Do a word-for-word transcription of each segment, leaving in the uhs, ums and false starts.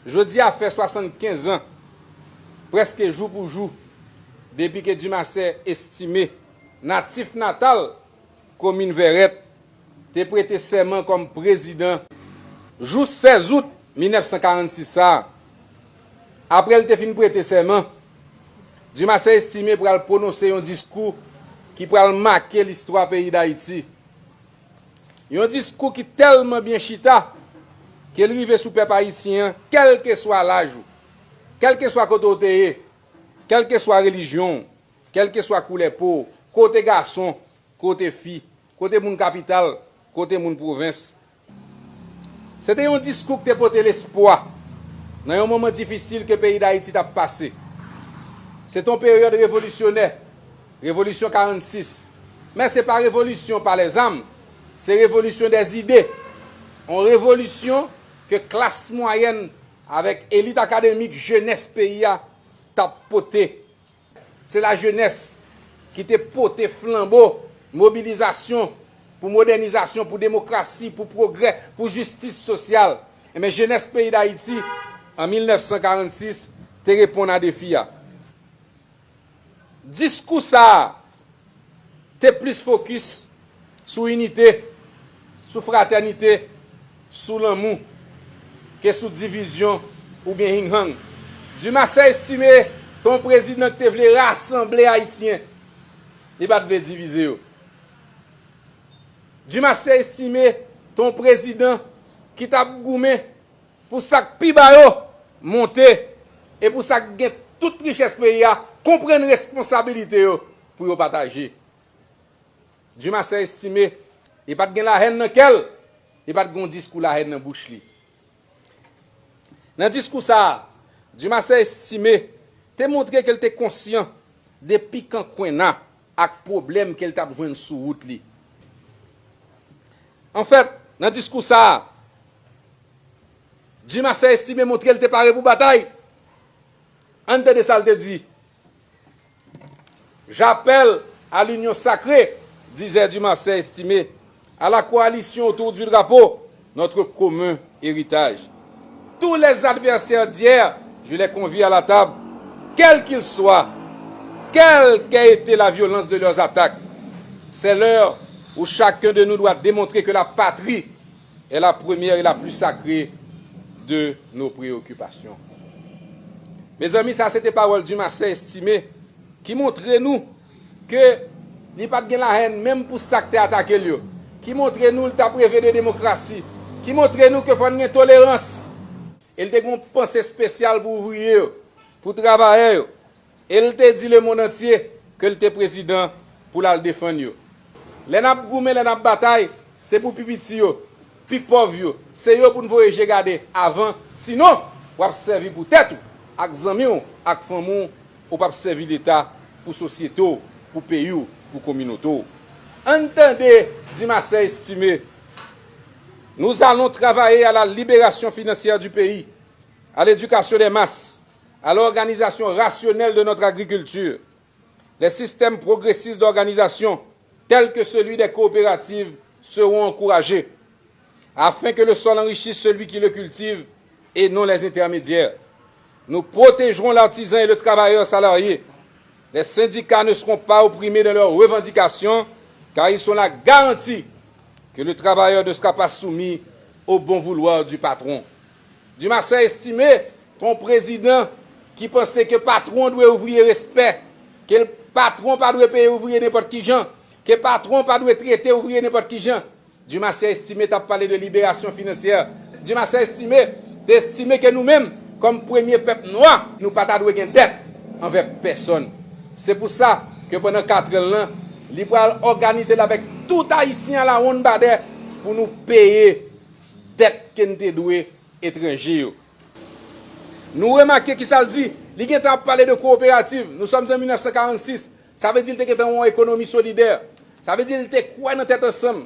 Jodi a fè swasannkenz an, prèske jou pou jou, depi ke Dumarsais Estimé, natif natal komin Vèrèt, te prete sèman kòm prezidan. Jou sèz out mil nèf san karannsis sa a, apre l te fin prete sèman, Dumarsais Estimé pral pwononse yon diskou ki pral make listwa peyi Dayiti. Yon diskou ki tèlman byen chita ke l rive sou pèp ayisyen an, kèlkeswa laj ou, kèlkeswa kote w te ye, kèlkeswa relijyon w, kèlkeswa koulè po w, ke w te gason, ke w te fi, ke w te moun kapital, ke w te moun pwovens. Se te yon diskou ki te pote lespwa nan yon moman difisil ke peyi Dayiti t ap pase. Se te yon peryòd revolisyonè, revolisyon karannsis. Men se pa revolisyon pa lèzam, se revolisyon dèzide. Yon revolisyon ke klas mwayèn avèk elit akademik, jenès peyi a t ap pote. Se lajenès ki te pote flanbo mobilizasyon pou modènizasyon, pou demokrasi, pou pwogrè, pou jistis sosyal. Enben, jenès peyi Dayiti, an mil nèf san karannsis, te reponn a defi a. Diskou sa a te plis fokis sou inite, sou fratènite, sou lanmou, ke sou divizyon oubyen hinghang. Dumarsais Estimé te yon prezidan ki te vle rasanble Ayisyen, li pa t vle divize yo. Dumarsais Estimé te yon prezidan ki t ap goumen pou sa k pi ba yo monte, e pou sa k gen tout richès peyi a konprann responsabilite yo pou yo pataje. Dumarsais Estimé, li pa t gen lahèn nan kè l, li pa t gen yon diskou lahèn nan bouch li. Nan diskou sa a, Dumarsais Estimé te montre ke l te konsyan de pikankwenna ak pwoblèm ke l t ap jwenn sou wout li. Anfèt, nan diskou sa a, Dumarsais Estimé montre l te pare pou batay. Ann tande sa l te di. J'appelle à l'union sacrée, disait Dumarsais Estimé, à la coalition autour du drapeau, notre commun héritage. Tous les adversaires d'hier, je les convie à la table, quels qu'ils soient, quelle qu'ait été la violence de leurs attaques. C'est l'heure où chacun de nous doit démontrer que la patrie est la première et la plus sacrée de nos préoccupations. Mezanmi, sa se te pawòl Dumarsais Estimé ki montre nou ke li pa t gen lahèn menm pou sa k te atake l yo, ki montre nou l t ap reve de demokrasi, ki montre nou ke fò n gen tolerans. E l te gen yon panse espesyal pou ouvriye yo, pou travayè yo. E l te di lemonn antye ke l te prezidan pou l al defann yo. Lè n ap goumen, lè n ap batay, se pou pi piti yo, pi pòv yo, se yo pou n voye je gade avan, sinon, w ap sèvi pou tèt ou, ak zanmi w, ak fanmi w, ou p ap sèvi Leta pou sosyete w, pou peyi w, pou kominote w. Ann tande Dumarsais Estimé. Nous allons travailler à la libération financière du pays, à l'éducation des masses, à l'organisation rationnelle de notre agriculture. Les systèmes progressistes d'organisation, tels que celui des coopératives, seront encouragés, afin que le sol enrichisse celui qui le cultive et non les intermédiaires. Nous protégerons l'artisan et le travailleur salarié. Les syndicats ne seront pas opprimés dans leurs revendications, car ils sont la garantie que le travailleur ne sera pas soumis au bon vouloir du patron. Dumarsais Estimé, te yon prezidan ki panse ke patwon dwe ouvriye respè, ke patwon pa dwe peye ouvriye nenpòt ki jan, ke patwon pa dwe trete ouvriye nenpòt ki jan. Dumarsais Estimé t ap pale de liberasyon finansyè. Dumarsais Estimé te estime ke nou menm, kòm premye pèp nwa, nou pa ta dwe gen dèt anvè pèsòn. Se pou sa ke pandan kat an lan, li pral òganize l avèk tout Ayisyen alawonnbadè pou nou peye dèt ke n te dwe etranje yo. Nou remake kisa l di, li gentan ap pale de kowoperativ. Nou sòm an mil nèf san karannsis. Sa vle di l te gentan yon ekonomi solidè. Sa vle di l te kwè nan tèt ansanm.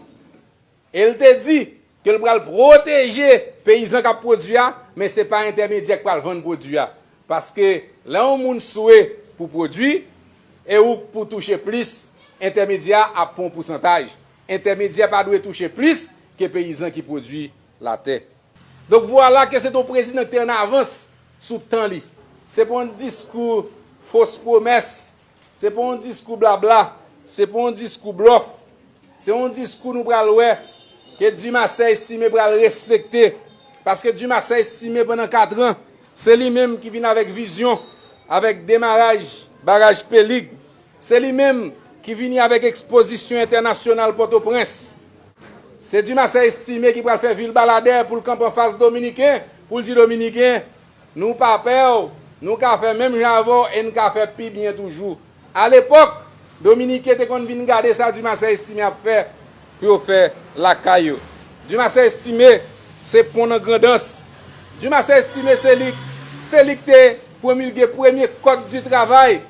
E l te di ke l pral pwoteje peyizan k ap pwodui a, men se pa entèmedyè k pral vann pwodui a. Paske lè yon moun swe pou pwodui, e ou k pou touche plis, entèmedyè a ap pran yon pousantaj. Entèmedyè pa dwe touche plis ke peyizan ki pwodui latè. Donk, vwala ke se te yon prezidan ki te an avans sou tan li. Se pa yon diskou fos pwomès, se pa yon diskou blabla, se pa yon diskou blòf. Se yon diskou nou pral wè ke Dumarsais Estimé pral respekte. Paske Dumarsais Estimé, pandan kat an, se li menm ki vin avèk vizyon, avèk demaraj baraj Pelig. Se li menm ki vini avèk ekspozisyon entènasyonal Pòtoprens. Se Dumarsais Estimé ki pral fè vil Baladè pou l kanpe anfas Dominiken, pou l di Dominiken, nou pa pè w, nou ka fè menm jan avè w e n ka fè pi byen toujou. Alepòk, Dominiken te konn vin gade sa Dumarsais Estimé ap fè pou yo fè lakay yo. Dumarsais Estimé se pon nan Grandans. Dumarsais Estimé se li, se li ki te pwomilge premye kòd di travay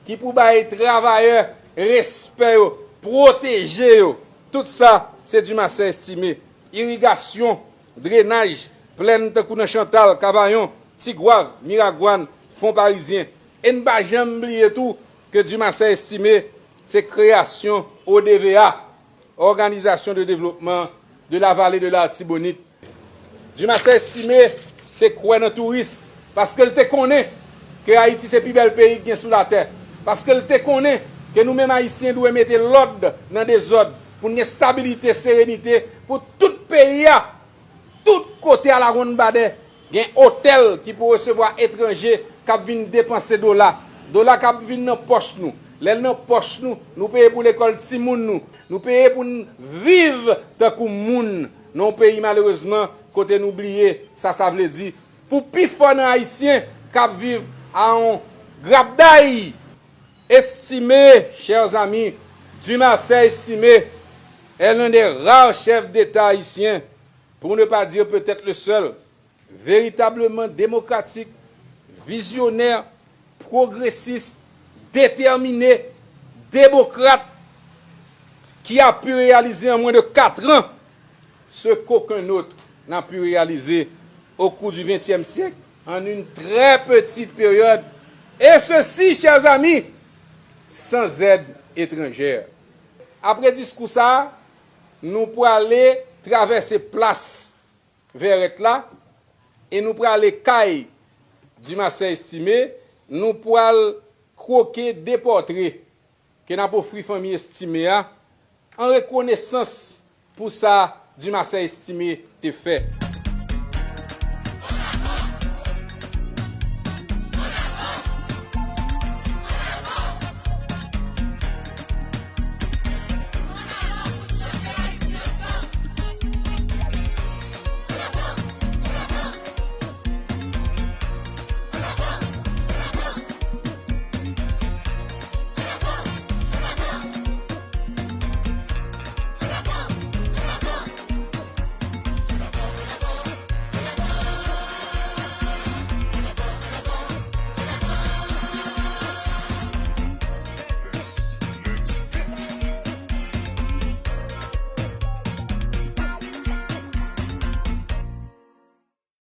ki pou bay travayè respè yo, pwoteje yo. Tout sa, se Dumarsais Estimé. Irigasyon, drenaj, plèn tankou nan Chantal, Kavayon, Tigwav, Miragwàn, Fon Parizyen. E n pa janm bliye tou ke Dumarsais Estimé se kreyasyon O D V A, Organisation de Développement de la Vallée de l'Artibonite. Dumarsais Estimé te kwè nan touris, paske l te konnen ke Ayiti se pi bèl peyi ki gen sou latè, paske l te konnen ke nou menm Ayisyen dwe mete lòd nan dezòd pou n gen stabilite, serenite pou tout peyi a. Tout kote a Lawonn Badè, gen otèl ki pou resevwa etranje k ap vin depanse dola. Dola k ap vin nan pòch nou. Lè l nan pòch nou, nou peye pou lekòl timoun nou. Nou peye pou n viv tankou moun nan yon peyi, malerezman, kote nou bliye sa sa vle di pou pifò nan Ayisyen k ap viv a yon grapday. Estimé, chers amis, Dumarsais Estimé est l'un des rares chefs d'État haïtiens, pour ne pas dire peut-être le seul, véritablement démocratique, visionnaire, progressiste, déterminé, démocrate, qui a pu réaliser en moins de quatre ans ce qu'aucun autre n'a pu réaliser au cours du vingtième siècle en une très petite période, et ceci, chers amis, sans aide étrangère. Apre diskou sa a, nou prale travèse plas Vèrèt la e nou prale kay Dumarsais Estimé, nou pral kwoke de pòtre ke n ap ofri fanmi Estimé a an rekonesans pou sa Dumarsais Estimé te fè.